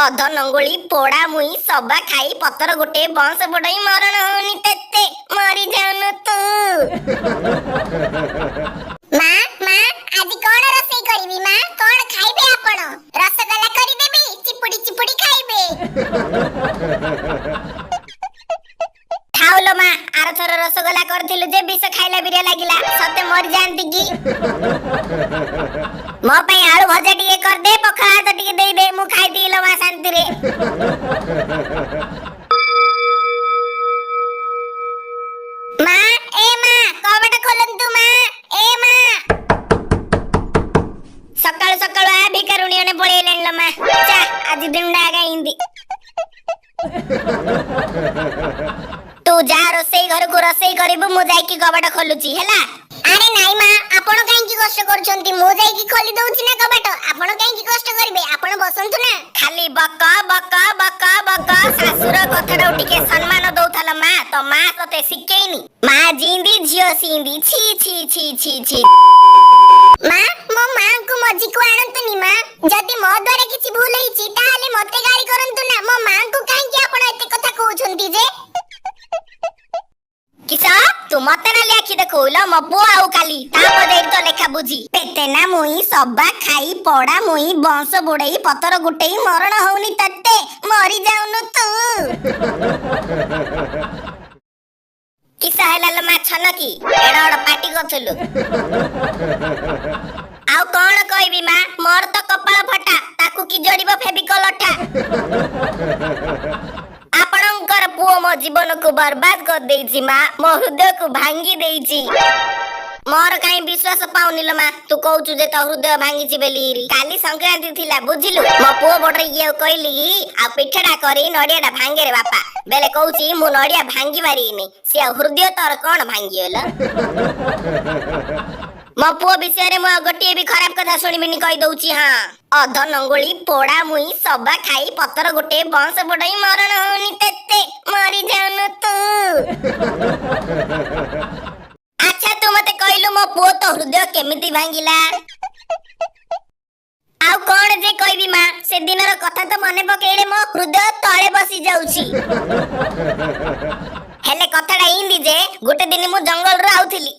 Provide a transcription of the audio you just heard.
ଅଧ ନଙ୍ଗୁଳି ପୋଡା ମୁଇଁ ସବା ଖାଇ ପତର ଗୋଟେ ବଂଶ ବଡେଇ ମରଣ ହଉନି ତେତେ, ମରି ଯାଉନୁ ତୁ। ମା, ମା, ଆଜି କଣ ରୋଷେଇ କରିବି ମା? କଣ ଖାଇବେ ଆପଣ? ରସଗୋଲା କରିଦେବି, ଚିପୁଡି ଚିପୁଡି ଖାଇବେ। ଥାଉଲୋ ମା, ଆରଥର ରସଗୋଲା କରିଥିଲୁ ଯେ ବିଷ ଖାଇଲା ବିରିଆ ଲାଗିଲା, ସତେ ମରିଯାଆନ୍ତି କି। ମୋ ପାଇଁ ଆଳୁ ଭଜା ଟିକେ କରିଦେ, ପଖାଳ ଭାତ ଟିକେ ଦେଇଦେ, ମୁଁ ଖାଇଦିଏ ଲୋ ମା ଶାନ୍ତିରେ। ମା, ଏ ମା, କବାଟ ଖୋଲନ୍ତୁ ମା, ଏ ମା। ସକାଳୁ ସକାଳୁ ଆ ଭିକାରୁଣୀ ମାନେ ପଳେଇଲେଣି ଲୋ ମା। ଚା ଆଜି ଦିନଟା ଆଗା ଇନ୍ତି। ତୁ ଯା ରୋଷେଇ ଘରକୁ ରୋଷେଇ କରିବୁ, ମୁଁ ଯାଇକି କବାଟ ଖୋଲୁଛି ହେଲା। ଆରେ ନାଇଁ ମା, ଆପଣ କାହିଁକି କଷ୍ଟ କରୁଛନ୍ତି? ମୁଁ ଯାଇକି ଖୋଲି ଦଉଛି ନା କବାଟ। ଆପଣ କାହିଁକି କଷ୍ଟ କରିବେ? ଆପଣ ବସନ୍ତୁ ନା। ଖାଲି ବକ ବକ ବକ ବକ। ଶାଶୁର କଥାଟାକୁ ଟିକେ ସମ୍ମାନ ଦଉଥାଲ ମା, ତ ମା ତତେ ଶିଖେଇନି। ମା ଜିନ୍ଦି ଝିଅ ସିନ୍ଦି, ଛି ଛି ଛି ଛି ଛି। ମା, ମୋ ମାଙ୍କୁ ମଝିକୁ ଆଣନ୍ତୁନି ମା। ଯଦି ମୋ ଦ୍ୱାରା କିଛି ଭୁଲ ହେଇଛି ତାହେଲେ ମତେ ଗାଳି କରନ୍ତୁ ନା, ମୋ ମାଙ୍କୁ କାହିଁକି ଆପଣ ଏତେ କଥା କହୁଛନ୍ତି ଯେ? କିସ ତୁ ମତେ ନାଲି ଆଖି ଦେଖଉଲ? ମୋ ପୁଅ ଆଉ କାଲି ତାପ ଦେଇ ତ ଲେଖା ବୁଝି। ପେତେନା ମୁଇଁ ସବା ଖାଇ ପଡା ମୁଇଁ ବଂଶ ବୁଡେଇ ପତର ଗୁଟେଇ ମରଣ ହଉନି ତତେ, ମରି ଯାଉନୁ ତୁ। କିସ ହେଲା ଲୋ ମା ଛନକି, ଏଡ ଏଡ ପାଟି କରୁଥିଲୁ? ଆଉ କଣ କହିବି ମା, ମୋର ତ କପାଳ ଫଟା, ତାକୁ କି ଜଡିବ ଫେବିକଲ ଅଠା। ଆପଣଙ୍କର ପୁଅ ମୋ ଜୀବନକୁ ବର୍ବାଦ କରିଦେଇଛି ମା, ମୋ ହୃଦୟକୁ ଭାଙ୍ଗି ଦେଇଛି। ମୋର କାହିଁ ବିଶ୍ୱାସ ପାଉନି ଲୋ ମା, ତୁ କହୁଛୁ ଯେ ତୋ ହୃଦୟ ଭାଙ୍ଗିଛି ବୋଲି। କାଲି ସଂକ୍ରାନ୍ତି ଥିଲା ବୁଝିଲୁ, ମୋ ପୁଅ ବଡରେ ଇଏ କହିଲି କି ଆଉ ପିଠାଟା କରି ନଡିଆଟା ଭାଙ୍ଗେରେ ବାପା, ବେଲେ କହୁଛି ମୁଁ ନଡିଆ ଭାଙ୍ଗି ପାରିବିନି। ସିଏ ଆଉ ହୃଦୟ ତୋର କଣ ଭାଙ୍ଗିଗଲା? ମୋ ପୁଅ ବିଷୟରେ ମୁଁ ଆଉ ଗୋଟିଏ ବି ଖରାପ କଥା ଶୁଣିବିନି, କହିଦଉଛି। ହଁ, ଅଧ ନଙ୍ଗୁଳି ପୋଡା ମୁଇଁ ସବା ଖାଇ ପତର ଗୋଟେ ବଂଶ ବଡେଇ ମରଣ ହଉନି ତେତେ, ମରି ଯାଉନୁ ତୁ। ଆଚ୍ଛା ତୁ ମତେ କହିଲୁ, ମୋ ପୁଅ ତୋ ହୃଦୟ କେମିତି ଭାଙ୍ଗିଲା? ଆଉ କଣ ଯେ କହିବି ମା, ସେଦିନର କଥା ତ ମନେ ପକେଇଲେ ମୋ ହୃଦୟ ତଳେ ବସି ଯାଉଛି। ହେଲେ କଥାଟା ଇନ୍ତି ଯେ ଗୋଟେ ଦିନ ମୁଁ ଜଙ୍ଗଲରୁ ଆଉଥିଲି।